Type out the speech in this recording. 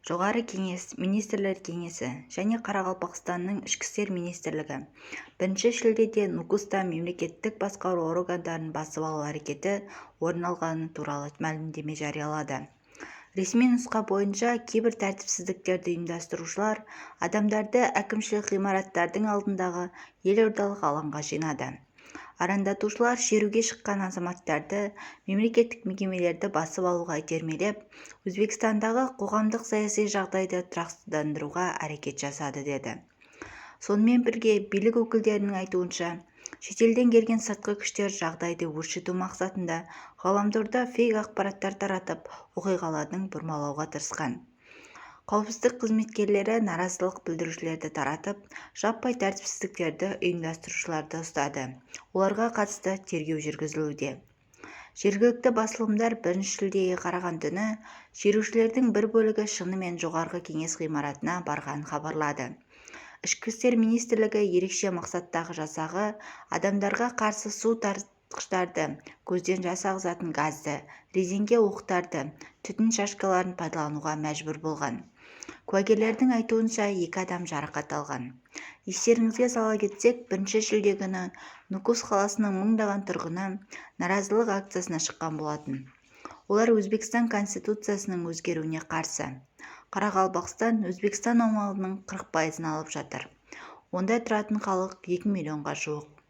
Жоғары кеңес, Министрлер кеңесі және Қарақалпақстанның Ішкі істер министрлігі бірінші шілдеде Нукуста мемлекеттік басқару органдарын басып алу әрекеті орын алғаны туралы мәлімдеме жариялады. Ресми нұсқа бойынша, кейбір тәртіпсіздіктерді ұйымдастырушылар адамдарды әкімшілік ғимараттардың алдындағы елордалық алаңға жинады. Арандатушылар шеруге шыққан азаматтарды мемлекеттік мекемелерді басып алуға итермелеп, Өзбекстандағы қоғамдық-саяси жағдайды тұрақсыздандыруға әрекет жасады деді. Сонымен бірге билік өкілдерінің айтуынша, шетелден келген сыртқы күштер жағдайды өршіту мақсатында ғаламторда фейк ақпараттар таратып, оқиғаларды бұрмалауға тырысқан. Қауіпсіздік қызметкерлері наразылық білдірушілерді таратып, жаппай тәртіпсіздіктерді ұйымдастырушыларды ұстады. Оларға қатысты тергеу жүргізілуде. Жергілікті басылымдар бірінші шілдеге қараған түні шерушілердің бір бөлігі шынымен Жоғарғы кеңес ғимаратына барғанын хабарлады. Ішкі істер министрлігі ерекше мақсаттағы жасағы адамдарға қарсы су тартқыштарды, көзден жас ағызатын газды, резеңке оқтарды, түтін шашкаларын пайдалануға мәжбүр болған. Куәгерлердің айтуынша, екі адам жарақат алған. Естеріңізге сала кетсек, бірінші шілде күні Нукус қаласының мыңдаған тұрғыны наразылық акциясына шыққан болатын. Олар Өзбекстан конституциясының өзгеруіне қарсы. Қарақалпақстан Өзбекстан аумағының 40 пайызын алып жатыр. Онда тұратын халық 2 миллионға жуық.